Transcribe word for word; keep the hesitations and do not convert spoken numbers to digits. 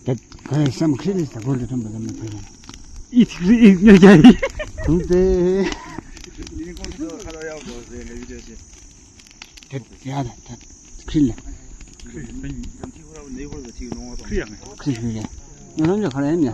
ད་ག་རེ་བསམ་ཁྲིད་རེད་ཟེར་གོ་འདི་ཐོན་པ་ཙམ་ལ་ཕན་ཡོད། ཨི་ཐིག་རི་ཨི་ཉོ་རྒྱ་ཡི། གུང་ཏེ། དེ་ཡ་ད་ད་ཁྲིད་ལ། ཁྲིད་ཡ་ངས། ཁྲིད་ཞུ་རེད། ང་རང་ཚོ་ག་རེ་ཡིན་ཡ།